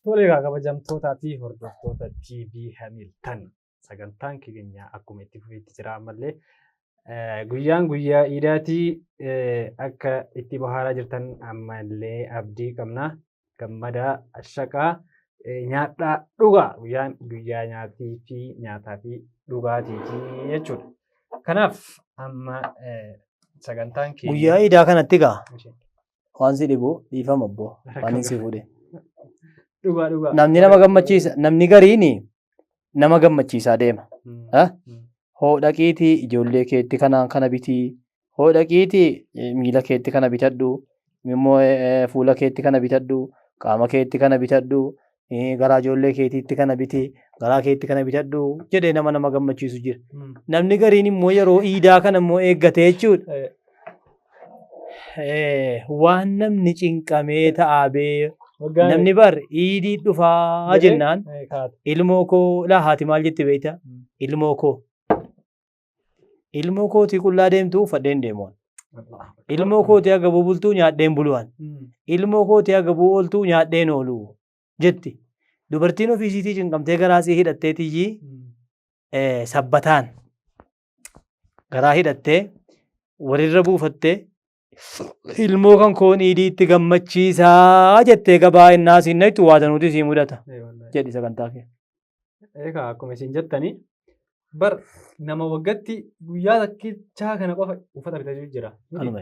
Tole egaa kabajamtootaa fi hordoftoota TV Hamilton, sagantaan keenya akkuma itti fufeetti jira ammallee. Guyyaan guyyaa iidaatii, akka itti bohaaraa jirtan ammallee abdii qabna. Gammadaa, shaqaa, nyaadhaa, dhugaa, guyyaan guyyaa nyaatii fi nyaataa fi dhugaatiiti jechuudha. Kanaaf amma sagantaan keenya. Guyyaa iidaa kanatti gaa waan si dhibu, dhiifama abboo, waan hin si fuudhe. Dhugaa dhugaa. Namni nama gammachiisa, namni gariin nama gammachiisaa deema. Ha? Hoo dhaqiitii ijoollee keetti kanaan kana bitii, hoo dhaqiitii miila keetti kana bitadhu, immoo fuula keetti kana bitadhu, qaama keetti kana bitadhu, garaa ijoollee keetiitti kana biti, garaa keetti kana bitadhu jedhee nama nama gammachiisu jira. Namni gariin immoo yeroo iidaa kana immoo eeggatee jechuudha. Waan namni cinqamee ta'aa bee namni bar iidii dhufaa jennaan ilmoo koo laa, haati maal jetti beektaa? Ilmoo koo. Ilmoo kootii qullaa deemtu uffadheen deemu. Ilmoo kootii agabuu bultuu nyaadheen bulu'an. Ilmoo kootii agabuu ooltuu nyaadheen oolu jetti. Dubartiin ofii isiitii cinqamtee garaa sii hidhattee tiyyii sabbataan garaa hidhattee walirra buufattee ilmoo kan koon iidii itti gammachiisaa jettee gabaa innaa siin naqxu waa danuuti sii mudata jedhi sagantaa kee. Egaa akkuma isin jettanii bar nama waggaatti guyyaa takkichaa kana qofa uffata bitachuu jira. Kanuma.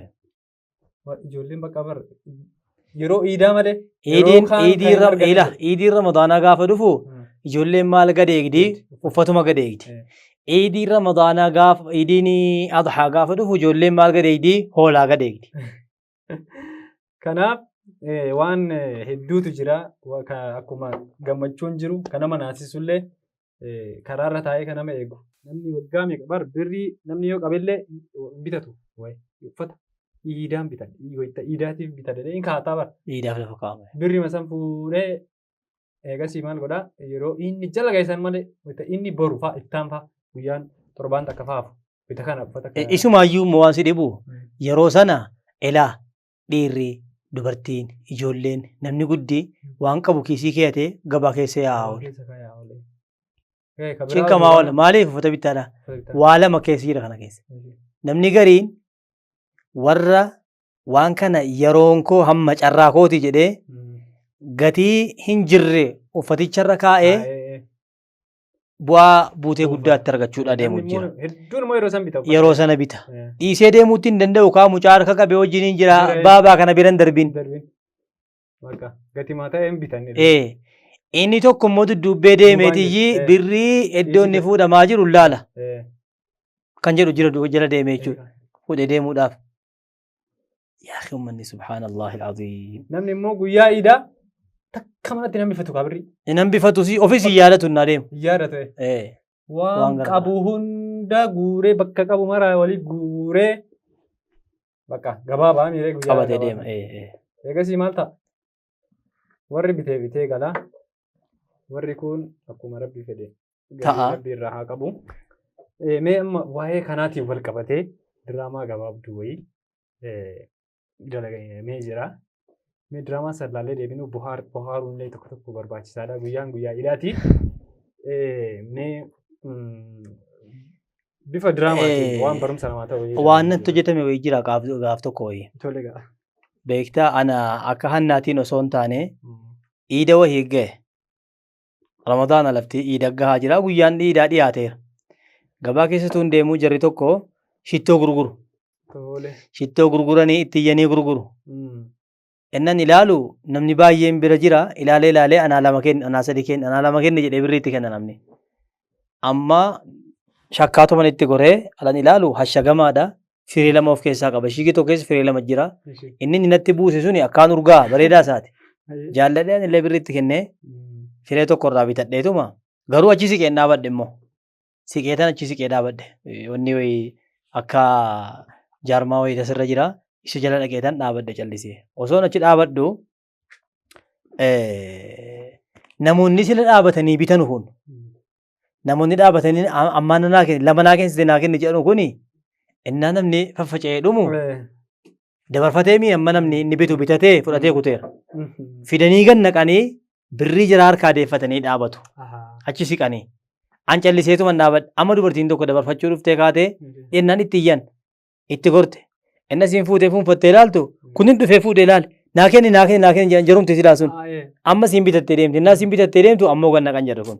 Ijoolleen bakka bar yeroo iidaa malee yeroo Iidiin kaan kan iidiin hin ram- arganne ila jira. Iidiin ramadaanaa gaafa dhufu ijoolleen maal gad eegdi? Uffatuma gad eegdi. Iidiin ramadaanaa gaafa, iidiin adhaa gaafa dhufu ijoolleen maal gad eegdi? Hoolaa gad eegdi. Kanaaf waan hedduutu jira. Akkuma gammachuun jiru kan nama naasisullee karaarra taa'ee kan nama eegu. Namni waggaa meeqa bar birrii namni yoo qabellee hin bitatu. Wayi uffata iidaan bitan, wayita iidaatiif bitan jedhee hin kaataa bar. Iidaaf lafa kaa'ame. Birrii san fuudhee eegasii maal godhaa, yeroo inni jala geessan malee, wayita inni boru fa'a, ittaan fa'a, guyyaan torbaan takka fa'a hafu bita kana uffata kana. Isumaayyuu immoo waan si dhibu yeroo sana elaa dhiirri, dubartiin, ijoolleen, namni guddi waan qabu kiisii keeyatee gabaa keessa yaa'aa oola. Keessa kaayaa oola. Ka biraa Cinqamaa osoo oola. Maaliif uffata bittaadha? Uffata bittaa. Waa lama keessa jira kana keessa. Namni gariin warra waan kana yeroon koo hamma carraa kooti jedhee gatii hin jirre uffaticharra kaa'ee Kaa'ee. bu'aa buutee Buufa. guddaa itti argachuudha deemu Namni jira. immoo hedduun immoo yeroo san bita uffata. Yeroo sana bita. Dhiisee deemuutti hin danda'u kaa, mucaa harka qabee wajjin hin jira, Jira, eh. baabaa kana bira hin darbin. Darbin. Bakka gatii maataa hin bitan. Inni tokko immoo dudduubbee deemeetiyyi Duubaan jira, eh. birrii iddoo inni Dhiisii fuudhamaa jiru laala kan jedhu jira, duuba jala deemee jechuudha. Fuudhee deemuudhaaf. Yaa akhi, uummanni, subhaanallahi al'aziim. Namni immoo guyyaa iidaa takka manatti hin hambifatu kaa birrii. Hin hambifatu, si ofis hin yaadatu innaa deemu. Hin yaadatu. Waan Waan gara qabu hunda guuree, bakka qabu maraa walii guuree, bakka gabaa ba'aa miiree guyyaa Qabatee gabaa deema. sana. Eh. Eegasii maal ta'a? Warri bitee bitee galaa. Warri kun akkuma Rabbi fedhe galii Ta'a. Rabbi irraa haa qabu. Mee amma waa'ee kanaatiin wal qabatee diraamaa gabaabduu wayii dalagamee jira. Mee diraamaa sana ilaallee deebinu, bohaaruun illee tokko tokko barbaachisaadha. Guyyaan guyyaa iidaati. Mee bifa diraamaatiin waan barumsa namaa ta'u wayii Waan natti jira. hojjetame wayii jira gaaf gaaf tokko wayii. Tole gaa. Beektaa, ana akka hannaatiin osoo hin taane iida wayii ga'e. Ramadaana lafti iida gahaa jira, guyyaan iidaa dhiyaateera. Gabaa keessa tuun deemuu jarri tokko shittoo gurguru. Tole. Shittoo gurguranii itti iyyanii gurguru. Innan ilaalu namni baay'een bira jira, ilaalee ilaalee anaa lama kenni, anaa sadi kenni, anaa lama kenni jedhee birrii itti kenna namni. Amma shakkaatuman itti goree alan ilaalu hashagamaadha. Firii lama of keessaa qaba. Shiigii tokko keessa firii lama jira. Inni inni natti buuse suni akkaan urgaa bareedaa isaati. Jaalladhee ani illee birrii itti kennee firee tokko irraa bitadheetuma. Garuu achi siqeen dhaabadhe immoo. Siqeetan achi siqee dhaabadhe. Wanni wayii akka jaarmaa wayii tasirra jira. Isa jala dhaqeetan dhaabadhe callisee. Osoon achi dhaabadhu namoonni sila dhaabatanii bitanu kun, namoonni dhaabatanii ammaan naa kenni, lama naa kenni, naa kenni jedhu kuni, innaa namni faffaca'ee dhumu dabarfatee mii amma namni inni bitu bitatee fudhatee kuteera. Fidanii gad naqanii Birrii jara harkaa deeffatanii dhaabatu. Achi siqanii. An calliseetuman dhaabadhe. Amma dubartiin tokko dabarfachuu dhuftee kaatee jennaan itti iyyan. Itti gorte. Inni asiin fuutee fuunfattee ilaaltu kunin dhufee fuudhee ilaale. Naa kenni naa kenni naa kenni jedhan jarumti silaa sun. Amma siin bitattee deemti. Innaa siin bitattee deemtu ammoo ganna qan jedhu kun.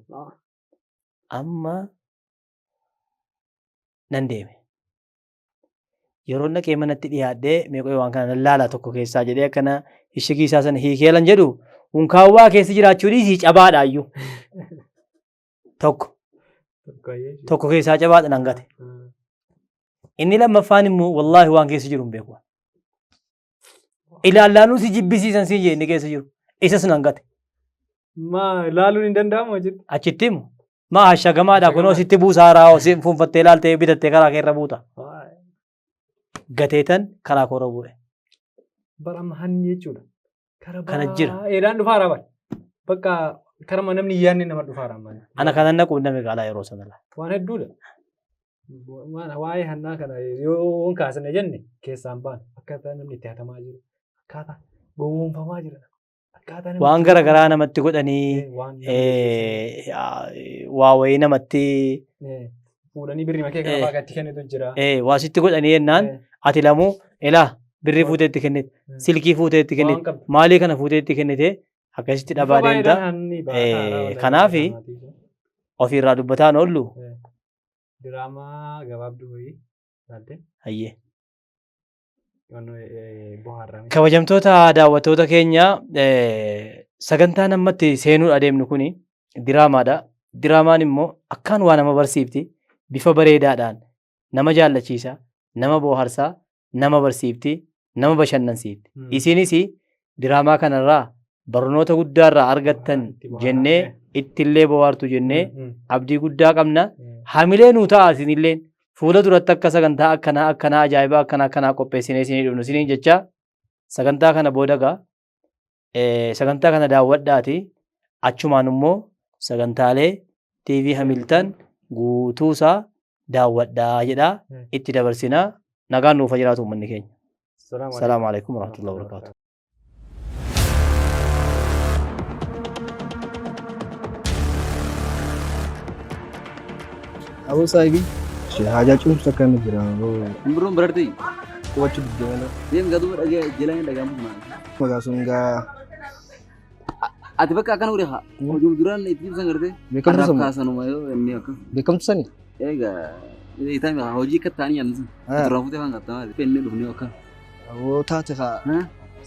Amma nan deeme. Yeroo dhaqee manatti dhiyaadhee meeqoo waan kana nan laala tokko keessaa jedhee akkana ishigii isaa sana hiikee lan jedhu unkaawwaa keessa jiraachuu dhiisii cabaadha iyyuu. Tokko tokko keessaa cabaadha nan gate. Inni lammaffaan immoo wallaahi waan keessa jiru hin beeku. Ilaallaanuu si jibbisiisan siin jee inni keessa jiru. Isas nan gate. Maa ilaaluun hin danda'amu achitti? Achitti himu. Maa hashagamaadha kunoo sitti buusaa raa si fuunfattee ilaaltee bitattee karaa keerra buuta. Gateetan karaa koorra bu'e. Bara amma hanni jechuudha. Kara Kana jira. baay'eedhaan dhufaara bara. Bakka karama namni hin yaadne nama dhufaara amma. Ana kanan naqu namni qaalaa yeroo sana laa. Waan hedduudha. Waa'ee hannaa kana yoo kaasne jenne keessaan baana. Akkaataa namni itti hatamaa jiru. Akkaataa gowwoomfamaa jira. Akkaataa namni Waan itti gara garaa namatti godhanii waan namni waa wayii namatti fuudhanii birrii makee kana fa'aa itti kennitu jira. Waa sitti godhanii jennaan ati lamuu ilaa birrii fuutee itti kennite silkii fuutee itti Waan kennite qabdu. maalii kana fuutee itti kennite akkasitti Bifa dhabaa deemta baay'eedhaan hanni baataa Kanaafi ofiirraa dubbataan oollu Diraamaa gabaabduu wayii ilaalte hayyee. Bohaarrame. Kabajamtoota daawwattoota keenya sagantaan ammatti seenuu adeemnu kuni diraamaadha. Diraamaan immoo akkaan waa nama barsiifti. Bifa bareedaadhaan nama jaallachiisa, nama booharsaa, nama barsiifti, nama bashannansiifti. Isinis diraamaa kanarraa barnoota guddaarraa argattan Itti bohaarame. jennee ittillee bohaartu jennee abdii guddaa qabna. Hamilee nuu ta'a isinilleen fuula duratti akka sagantaa akkanaa akkanaa ajaa'ibaa akkanaa akkanaa qopheessinee isinii dhufnu isiniin jecha sagantaa kana booda gaa sagantaa kana daawwadhaati achumaan immoo sagantaalee TV Hamilton guutuusaa daawwadhaa jedhaa itti dabarsinaa nagaan nuuf haa jiraatu uummanni keenya. Salaamu alaikum warahmatullahi wabarakatuh. Aboo saahibii haajaa cimsu takka inni jira. Simbirroon barartee Qubachuu didde malee. deem gaduu dhagee jalaan dhagahamu maal. Maqaa sun gaa Ati bakka akkana godhe haa. Hojii duraan itti ibsan gartee. beekamtu Arraab sana kaasanuma yoo inni akka. beekamtu sani. Egaa itami haa hojii akka ta'anii yaadnu sun. Duraan fuutee afaan qaxxamaa fennee dhufnee akka. Aboo taate haa Ha?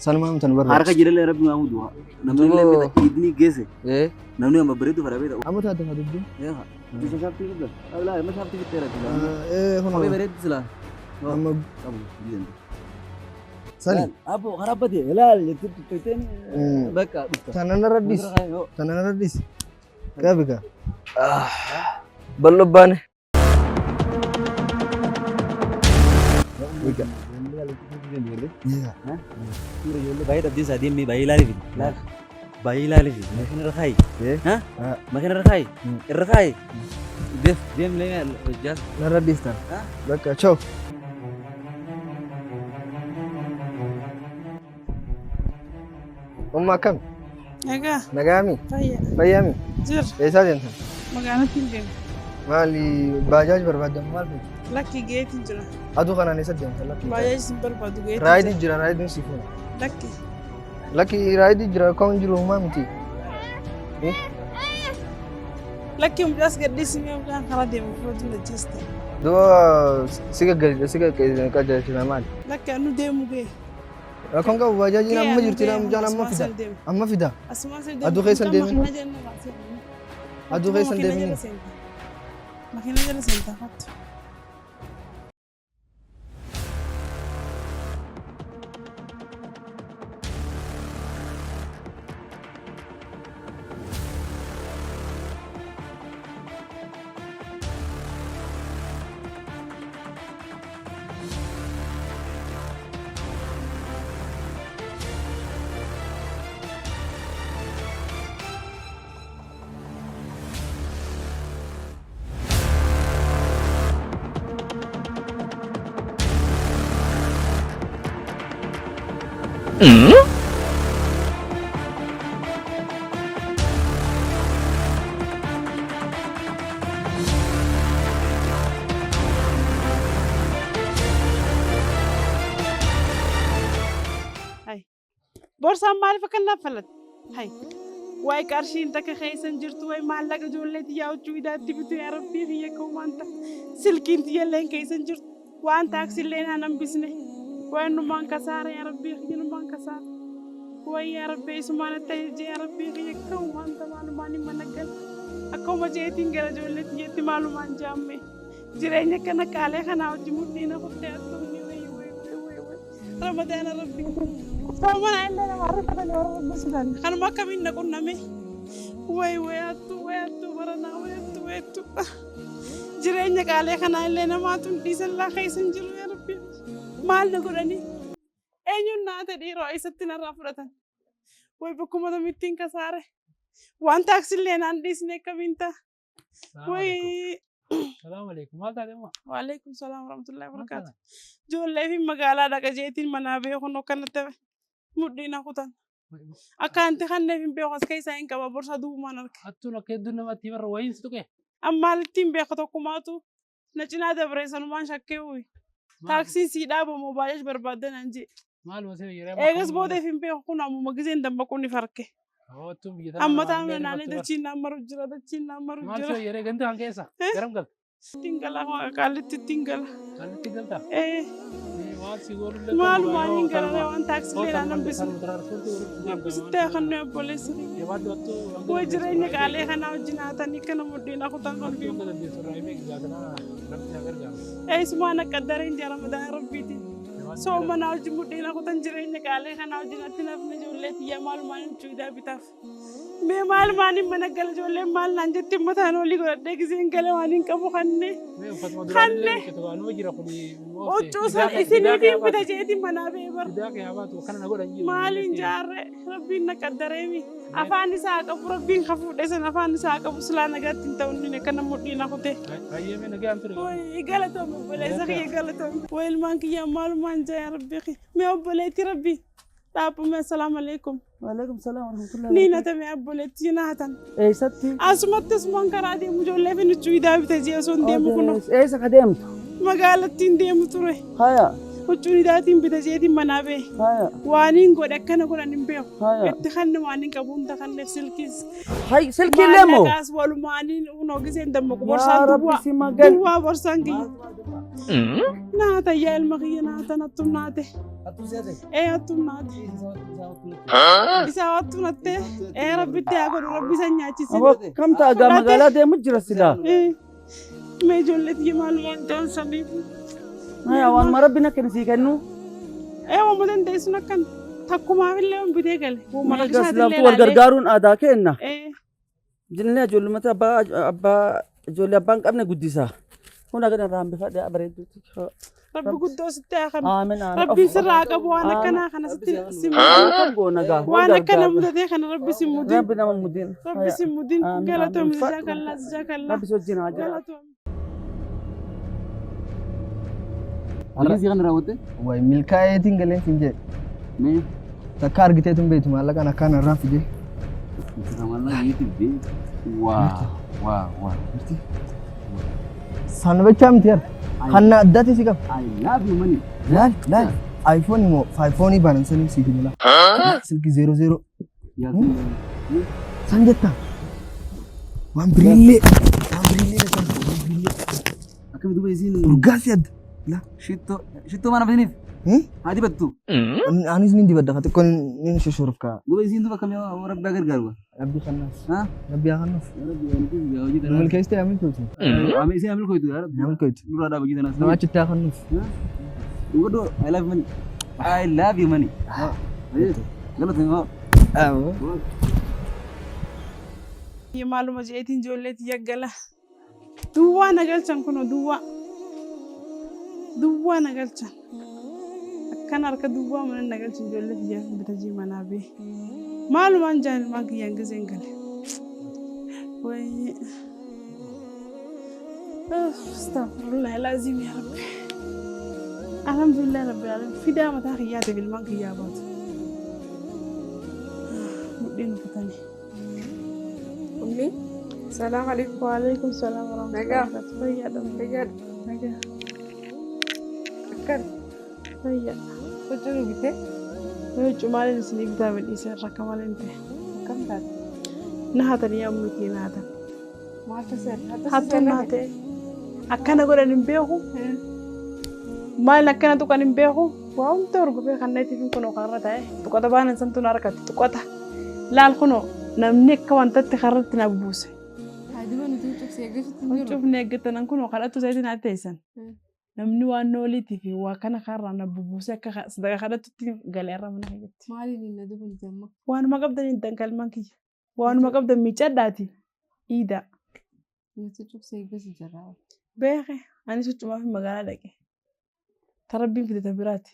sanumaa mtan Harka barbaachisa. jirallee rabbi maa mudu haa. Namni illee Duboo. beekta idni geesse. Ee Namni amma bareedu fara beekta. amma taate haa dubbiin. Ee haa. Bisa shaaftii fidda. Laa amma shaaftii fittee rakki. Ee Kophee kunoo bareedu silaa. amma Qabu. sani. Abbo karaa badee ilaal jettee tuttuuteen bakka dhufta. Tanan irra dhis tanan irra dhis qabi gaa. Bal'oo baane. Baay'ee dhabdee isaa deemee baay'ee ilaalee fide. Baay'ee ilaalee fide. Makina irra kaayi. Makina irra kaayi. Irra kaayi. Deem deem lee jaas. Narra dhiistan. Bakka choo. Umma akkam? Nagaa, Nagaami? fayya, Fayyaami? jira, Eessaa deemtan? magaalatti hin deemu. Maali baajaaj barbaaddan maal feetu? Lakki geetiin jira. Aduu kanaan eessa deemtan lakki? Baajaaji sin barbaadu geetiin Raayidii jira raayidiin si fuuna. Lakki, Lakki raayidii jira akkam jiru homaa miti. lakki mucaas gadhiisi mee mucaan karaa deemu fuula dura jeesta. Duba si gaggalcha si qajeelchina maali? Lakki anu deemu gee. Rakkoon qabu baajaajiin Gee amma anu jirti gee mucaan amma asumaan fida. san deemu. Amma fida. Asumaan san deemu. Aduu keessa hin deemin. Makiina jala baasee. Aduu keessa hin Makiina deemin. jala seenta. Makiina jala seenta fattu. Borsaan maaliif akka naaf falate? Hay. Waa'ee qarshiin takka keessan jirtu waa'ee maallaqa ijoollee xiyyaa huccuu idaatti bitu yaa rabbii kiyya akka ta'a. Silkiin xiyyalleen keessan jirtu waan taaksiillee naan hambisne. Waa'ee numaan kasaara yaa rabbii kiyya numaan kasaara. Waa'ee yaa rabbii isumaan itti ajajee yaa rabbii kiyya akka waan ta'a maalumaan hin managgal. Akkuma jeetiin gara ijoollee xiyyeetti maalumaan jaamme. Jireenya kana qaalee kanaa hojii mudhii na kuttee attuun Ramadaana rabbii. Soomana illee nama arrifatanii warra rabbisuudhaan. Kanuma akkamiin na qunname. Wayi wayi hattuu wayi hattuu baranaa wayi hattuu wayi hattuu. Jireenya qaalee kanaa illee namaatu hin dhiisan laa keessa hin jiru yaa rabbi. Maal na godhanii? Eenyuun naate dhiiroo eessatti narraa fudhatan? Wayi bakkuma tamittiin kasaare. Waan taaksiillee naan dhiisne akkamiin ta'a? Wayi. Salaamu alaikum. Maal taate amma? Waalaikum salaam warahmatullahi wabarakatuh. Ijoollee fi magaalaa dhaqa jeetiin manaa beekun akkanatti mudhii na kutan. Akka anti kanneef hin beeku as keessaa hin qaba borsa duumaan arge. Hattuun akka hedduun namatti barra wayiin si tuqe. Amma maalittiin beeka tokkumaatu na cinaa dabree sanumaan shakkee uyi. Taaksiin sii dhaabamu baay'ee barbaadde naan jee. Maal wasee yeroo Eegas boodeef hin beeku kun ammuma gizeen dammaquu ni farke. Hattuun biyya tana Amma namaa taa'ame illee naannoo rifattu bara. dachiin naan maru jira dachiin naan maru Maal jira. si yeree gandi kan keessa? Garam galta? Ittiin gala qaalitti ittiin gala. Qaalitti galta? Ee. Waan si godhu Maalumaan hin galane waan taaksilee naan hambisu. Hambisitti kan nuyi obboleessa. Way jireenya qaalee kanaa wajjin haatanii kana mudhiin akutan qalbii. Eessumaan akka dareen jaa Ramadaan rabbiiti. Soomana wajjin mudhiin akutan jireenya qaalee kanaa wajjin atti nafni ijoollee tiyya maalumaan hin cuudaa bitaaf. Mee maalumaan hin mana gala ijoolleen maal naan jetti mataan olii godhadhee giseen gala waan hin qabu kannee. Kanne. Huccuu san isiniitiin bita jeetiin manaa ba'ee bara. Maaliin jaarre rabbiin na qaddareemi. Afaan isaa qabu rabbiin ka fuudhe san afaan isaa qabu silaa nagaatti hin ta'u inni akkana mudhii na kute. Wayi galatoome obboleessa kiyya galatoome. Wayi ilmaan kiyya maalumaan jaa yaa rabbii kiyya. Mee obboleetti rabbii dhaabbume assalaamu alaikum. Waalaikum salaam warahmatullahi. Ni natame obboleetti naatan. Eessatti? Asumatti asumaan karaa deemu ijoollee fi nuchuu idaa bita jee osoo hin deemu kunoo. Eessa ka deemtu? Magaalattiin deemu ture. Haya. Huccuun idaatiin bita jeetiin manaa ba'e. Haya. Waaniin godhe akkana godhan hin beeku. Haya. Itti kanne waan hin qabu hunda kanneef silkiis. Hay silkiillee moo? Maallaqaas walumaaniin unoo giseen dammaqu Yaa borsaan Rabbi duwwaa. si magan. Duwwaa borsaan kiyya. Naata yaa ilma kiyya naata nattum naate. Ee hattum naate. Isaa hattum nattee. Ee rabbitti haa godhu rabbi isa nyaachisin. Aboo kam ta'a gaa magaalaa deemu jira silaa. Mee ijoollee tiyya maalumaan ta'an saniif. Haya waanuma rabbi na kennu sii kennu. Ee waanuma dandeessuun akkan takkumaaf illee waan bitee gale. Waanuma Egaa rakkisaatillee silaaftuu wal gargaaruun aadaa kenna. Ee. Jillee ijoollumatti abbaa abbaa ijoollee abbaa hin qabne guddisa. Kun akka irraa hambifadhe bareedduutti. Rabbi guddoo sitti haa kennu. Aamin aamin. Rabbiin sirraa haa qabu waan akkanaa kana sitti si Kam goona gaa. Waan akkana mudatee kana rabbi si mudin. Rabbi nama mudin. Rabbi si mudin. Galatoomii jaakallaa jaakallaa. Rabbi si wajjin haa jiraatu. Galatoomii. Hojii si kana raawwatte? Wayi milkaa'eetiin galeen siin jedhe. Mee? Takka argiteetu hin beektu maallaqaan akkaan irraa fidee. Maallaqa yeetii fidee. Waa waa waa. Sanbachaa miti yaar. Hanna addaati si qaba. I love you money. Laal laal. iPhone immoo iPhone baanan sanii si fide laa. Silkii 00. San jettaa. Waan biriillee. Waan biriillee san. Waan biriillee. Akkami duuba isiin Urgaa si adda. La. Shittoo shittoo mana fidiniif? Haa dibattu. Anis nin dibadda xiqqoo nin shoshoruuf kaa. Duuba isiin duuba akkamii rabbi haa gargaaru. Rabbi kannaaf. Rabbi haa kannaaf. Hojii Nu milkeessitee haa milkoitu. Ame isiin haa milkoitu yaa rabbi. Haa milkoitu. Nurraa dhaaba hojii tanaas. Nama achitti haa kannuuf. Dhugadhu I love you money. I love you money. Galatoomi. Maaluma jeetiin ijoollee tiyya gala. Duwwaa na galchan kunoo duwwaa. Duwwaa na galchan. Akkana harka duwwaa mana na galchan ijoollee tiyya bitajii manaa bee. Maalumaan jaan ilmaan kiyyaan giseen gale. Wayi. Astaghfirullah alazim ya Rabbi. Alhamdulillah rabbil alamin. Fidaa mataa kiyyaatiif ilmaan kiyyaa baatu. Mudhiin uffatanii. Ummi, salaam alaikum. Waalaikum salaam warahmatullahi Nagaa. wabarakatuh. Fayyaadha. Fayyaadha. Nagaa. Akkan Fayyaa. huccuu nu bitee? Mee huccuu maaliin isinii bitaa midhiisa irra akka malee hin ta'e. Akkam taate? Na hatanii ammuutii na hatan. Maaltu seera? Hattuun na hate. Akkana godhan hin beeku. Maal akkana tuqan hin beeku. Waa hunda hordofee kan natti fi kunoo karra ta'e. Tuqata baanan santu na harkatti tuqata. Laal kunoo namni akka wantatti karratti na buuse. Haadima nuti huccuuf si eeggachuutti hin jiru. Huccuuf na eeggatan kunoo kadhattu isaatti na teessan. Namni waan nooliitii fi waa kana karraa na bubuuse akka sadarkaa kadhattutti galeerra mana keessatti. Maaliin hin na dubu nuti amma? Waanuma qabdan hin dankalman kiyya. Waanuma qabdan miicadhaati. Iida. Nuti huccuuf si eeggachu jirra. Beeke anis huccumaaf magaalaa dhaqe. Tarabbiin fide ta biraati.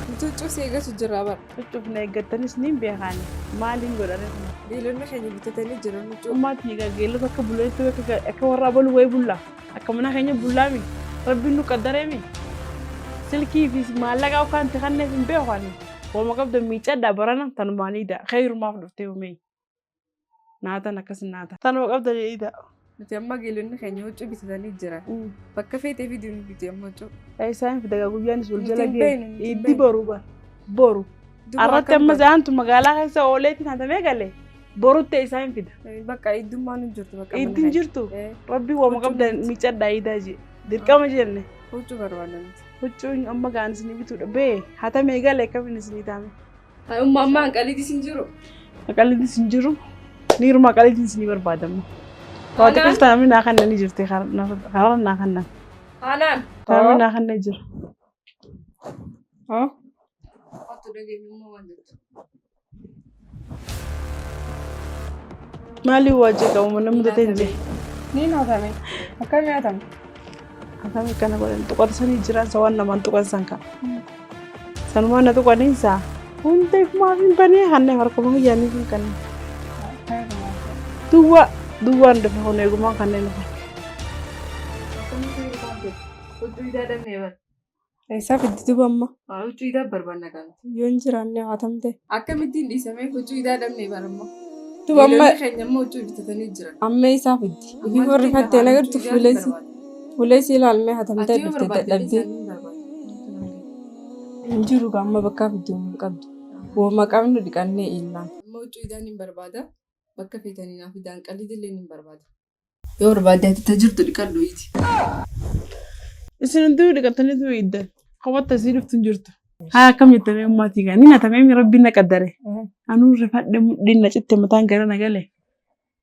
Nuti huccuuf si eeggachu jirra bara. Huccuuf na eeggattanis niin beekaani. Maaliin godhare kun? Beelonni keenya bitatanii jiran huccuu. Ummaatti egaa akka buleetti akka warra abalu wayii bullaa. Akka mana keenya bullaami. Rabbiin nu qaddareemi. Silkii fi maallaqa yookaan itti kanneef hin beeku ani. Waanuma qabdan miicadhaa barana tanumaan iida. Khayrumaaf dhuftee uumee. Naatan akkas naata. Tanuma qabdan iida. Nuti amma geelonni keenya huccuu bitatanii jiran. Bakka feetee fiduu nuti amma huccuu. Isaan fida guyyaanis wal Nuti jala hin ga'e. beeknu, nuti hin Iiddi beeknu. boru bara. Boru. Duuba Arratti akkam amma godhu? zaantu magaalaa keessa ooleetiin hatamee gale. Borutti isaan fida. Bakka iddummaan hin jirtu bakka mana Iiddi hin keenya. jirtu. Rabbi waanuma qabdan miicadhaa iidaa jee. Dirqama jenne. Huccuu barbaanna nuti. Huccuun amma ga'an isinii bituudha. Bee hatamee gale akkamiin isinii taame. Umma amma hanqaliitis hin jiru. Haqaliitis hin jiru. Niiruma haqaliitiin isinii barbaadama. Waa xiqqoos namni naa kannan ni jirti. Karaa naa kannan. Haanaan. Namni naa kannan jira. Otto dhageenyu immoo waan jettu. Maaliif waa jeqamu namni mudatee hin jee. Ni nyaatame. Akkam nyaatame? Akkam akkana godhan tuqata sanii jiran sa waan namaan tuqan san kan. Sanumaan na tuqaniin saa hunda ifumaaf hin banee hannee harkuma hiyyaanii hin kanne. Duwwaa duwwaan dhufe kun eegumaan kanneen dhufe. Huccuu idaa dhabnee bara. Eessaa fiddi duba amma? Huccuu idaa barbaanna kan. Yoo hin jiraanne hatamte. Akkamittiin dhiisamee huccuu idaa dhabnee bara amma. Duba amma Beelonni keenya immoo huccuu bitatanii jiran. amma eessaa fiddi? Ifii horrifattee na gartu fuulessi. Fuulessi ilaalmee hatamtee Ati yoo dhufte barbaadde dadhabdee. isaan hin barbaadu. Hin jiru amma bakka fiddu hin qabdu. Wooma qabnu dhiqannee illaan. Amma huccuu idaan hin barbaada. Bakka feetanii naaf idaan qalii illee hin barbaada. Yoo barbaadde ati jirtu dhiqadhu iti. Isin hunduu dhiqataniitu iddan. Kophatta isii dhuftu hin jirtu. Haa akkam jettamee ummaatii gaa. Ni hatamee rabbiin na qaddare. Anuu rifadhe mudhiin na citte mataan gara na gale.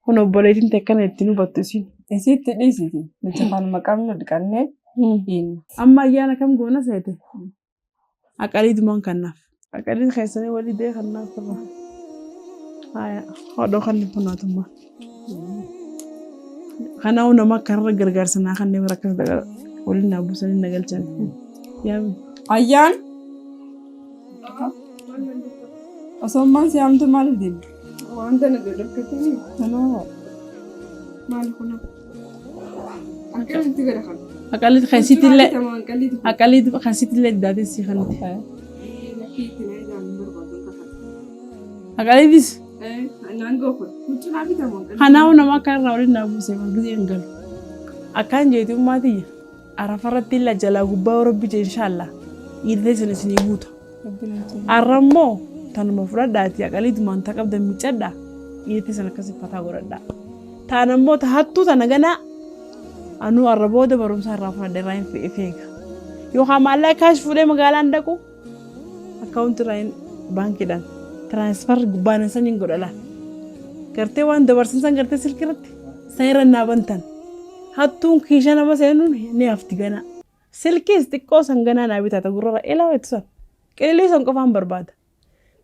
Kun obboleettiin tekkana ittiin hubattu isiin. Isiitti dhiisiti. Nuti kanuma qabnu dhiqannee hiinna. Amma ayyaana kam goona seete? Aqaliitumaan kannaaf. Aqaliin keessanii walii dee kannaaf irra. Haaya hodhoo kan funaatummaa. Kanaafuu nama akka irra gargaarsa naa kanneen bira akkas waliin naa buusanii na galchan. Yaami. Ayyaan. Osoo ammaan si haamtu maaliif deemte? Wanta na dhodhorkatanii. Tanoo. Maal kuna? Akkamitti gara kana? Aqaliit keessitillee aqaliit keessitillee daatee si kanatti. Aqaliitis. Kanaafuu nama akka irraa waliin naa buusee gisee hin galu. Akkaan jeeti ummaatiyya. Arafarratti illa jalaa gubbaa rabbi jee inshaallah. Iidee sana isinii guuta. Arra immoo tanuma fudhadhaati aqaliitumaan ta qabdan miicadhaa. Iidee sana akkasii fataa godhadhaa. Taan ammoo ta hattuu tana ganaa anuu arra booda barumsa irraa fudhadhe irraa hin feega. Yookaan maallaqa kaash fuudhee magaalaan dhaqu akkaawunti irraa hin baankiidhaan tiraansfar gubbaan san hin godhala. Gartee waan dabarsan san gartee silkii irratti san irra naa bantan. Hattuun kiisha nama seenuun ni hafti ganaa. Silkiis xiqqoo san ganaa naa bitata gurrara elaa weettu san. Qililii san qofaan barbaada.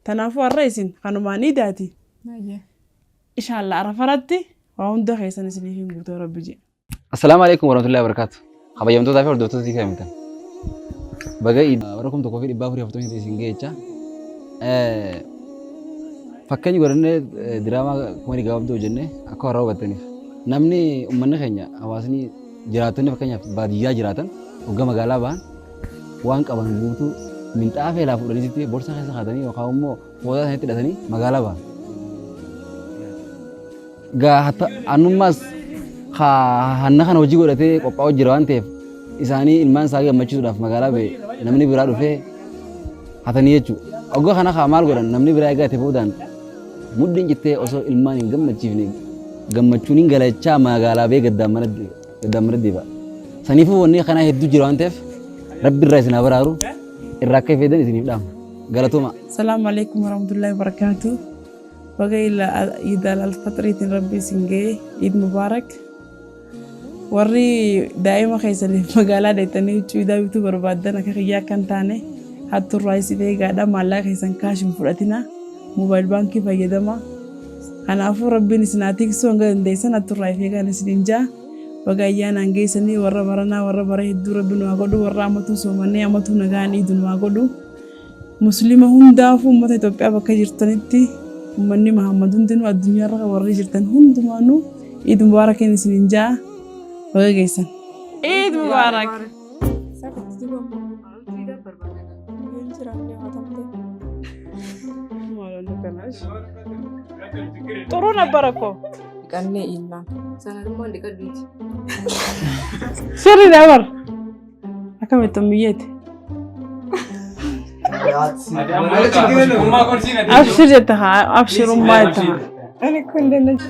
Kanaafuu har'a isin kanumaan idaati. Inshallah arafaratti waa hunda keessan isiniif hin guutuu rabbi jedhe. Assalaamu alaikum warahmatullahi wabarakatuh. Kabajamtootaa fi hordoftoota tiikaa himtan. Baga bara 1443 isin ga'echa. Fakkeenya godhannee diraamaa kuma gabaabduu hojjennee akka warra hubattaniif. Namni uummanni keenya hawaasni jiraattonni fakkeenyaaf baadiyyaa jiraatan hogga magaalaa bahan waan qaban guutuu minxaafa ilaa fuudhanii borsaa keessa kaatanii yookaan immoo fooxaa isaaniitti hidhatanii magaalaa bahan. Gaa annummaas hanna kana hojii godhatee qophaa'u jira waan ta'eef isaanii ilmaan isaa gammachiisuudhaaf magaalaa ba'e namni biraa dhufee hatanii jechuudha. Oggaa kana kaa maal godhan namni biraa egaa itti boodaan mudhiin cittee osoo ilmaan hin gammachiifne gammachuun hin galachaa magaalaa ba'ee gaddaan mana deebi'a. Saniifuu wanni kana hedduu jira waan ta'eef rabbi irraa isin haa baraaru irraa akka fayyadamtan isiniif dhaama. Galatooma. Salaamu alaikum warahmatullahi wabarakatuh. Baga Iid al-Faxriitiin Rabbi isin ga'e Iid Mubaarak. Warri daa'ima keessaniif magaalaa deettanii huccuu iidaa bituu barbaaddan akka kiyyaa akka hin taane hattuurraa isin eegaadha. Maallaqa keessan kaash hin fudhatina. Moobaayil baankii fayyadama. Kanaafuu Rabbiin isin haa tiksu hanga dandeessan hattuurraa if eegaan isiniin ja'a. Baga ayyaanaan geessanii warra baranaa warra bara hedduu Rabbi nu haa godhu warra amatuu soomannee amatuu nagaan iidu nu haa godhu. Muslima hundaafuu ummata Itoophiyaa bakka jirtanitti ummanni Muhammad hundinuu addunyaarra warri jirtan hundumaanuu Iid Mubaarakiin isiniin ja'a baga geessan. Iid Mubaarak. ጥሩ ነበረ እኮ Dhiqannee iinnaan. Sanadummaan dhiqadhuuti. Sirri dabar akkamitti biyyeeti. Abshir jette haa abshirummaa jette haa. Ani kun dandeenya.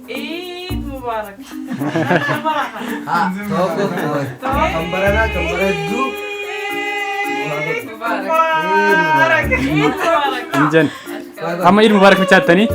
Iid Mubaarak. Kan baranaa kan bara hedduu. Hin jennu. Amma Iid Mubaarak bichaattanii.